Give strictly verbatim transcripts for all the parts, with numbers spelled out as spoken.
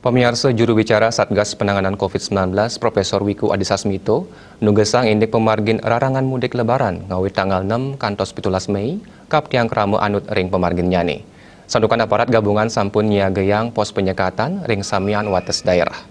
Pemirsa, juru bicara Satgas Penanganan covid sembilan belas, Profesor Wiku Adhisa Smito, nugesang indik pemargin rarangan mudik Lebaran ngawit tanggal enam kantos pitulas Mei, kaptiang krama anut ring pemarginnyane. Santukan aparat gabungan sampun nyiagayang pos penyekatan ring samian wates daerah.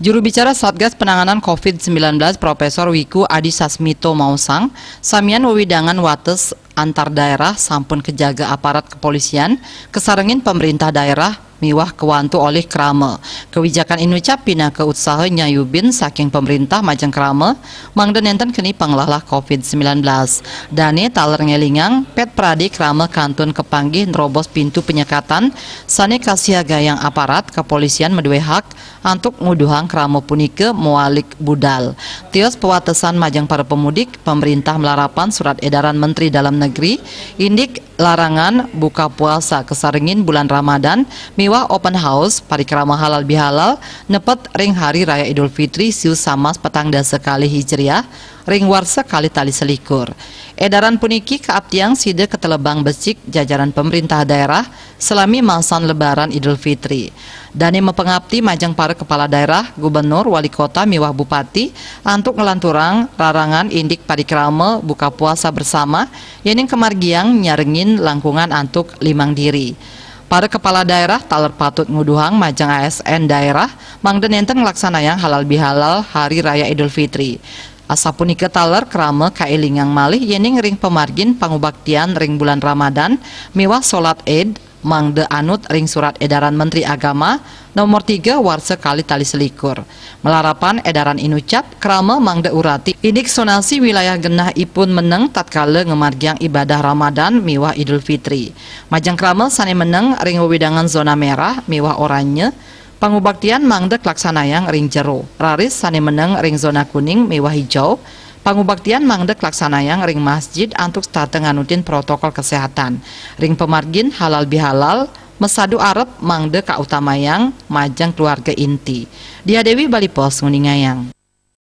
Juru bicara Satgas Penanganan covid sembilan belas, Profesor Wiku Adhisa Smito, maosang, samian wewidangan wates antar daerah sampun kajaga aparat kepolisian, kasarengin pemerintah daerah, miwah kawantu olih krama. Kawijakan inucap pinaka utsaha nyayubin saking pemerintah majeng krama, mangda nenten keni panglalah covid sembilan belas. Dane taler ngelingang, pet prade krama kantun kapanggih nerobos pintu penyekatan, sane kasiagayang aparat kepolisian madue hak antuk nguduhang krama punika mawalik budal. Tios pawatesan majeng para pemudik, pemerintah malarapan surat edaran Menteri Dalam Negeri, indik larangan buka puasa kasarengin bulan Ramadan miwah open house parikrama halal bihalal nepet ring Hari Raya Idul Fitri siu samas petang dasa kalih Hijriah ring warsa kalih tali selikur. Edaran puniki kaaptiang sida katelebang becik jajaran pemerintah daerah salami masan Lebaran Idul Fitri. Dane mapangapti majeng para kepala daerah, gubernur, wali kota miwah bupati antuk nglanturang rarangan indik parikrama buka puasa bersama, yening kamargiang nyarengin langkungan antuk limang diri. Para kepala daerah taler patut nguduhang majeng A S N daerah mangda nenten nglaksanayang halal bihalal Hari Raya Idul Fitri. Asapunika taler krama kaelingang malih yening ring pamargin pangubaktian ring bulan Ramadan miwah solat Id mangda anut ring surat edaran Menteri Agama nomor tiga warsa kalih tali selikur. Malarapan edaran inucap, krama mangda urati indik sonasi wilayah genah ipun meneng tatkala ngamargiang ibadah Ramadan miwah Idul Fitri. Majeng krama sane meneng ring wewidangan zona merah miwah oranye, pangubaktian mangda klaksanayang ring jero. Raris sane meneng ring zona kuning miwah hijau, pangubaktian mangda klaksanayang ring masjid antuk setata nganutin protokol kesehatan. Ring pamargin halal bihalal, masadu arep mangda kautamayang majeng keluarga inti. Dia Dewi, Bali Post, nguningayang.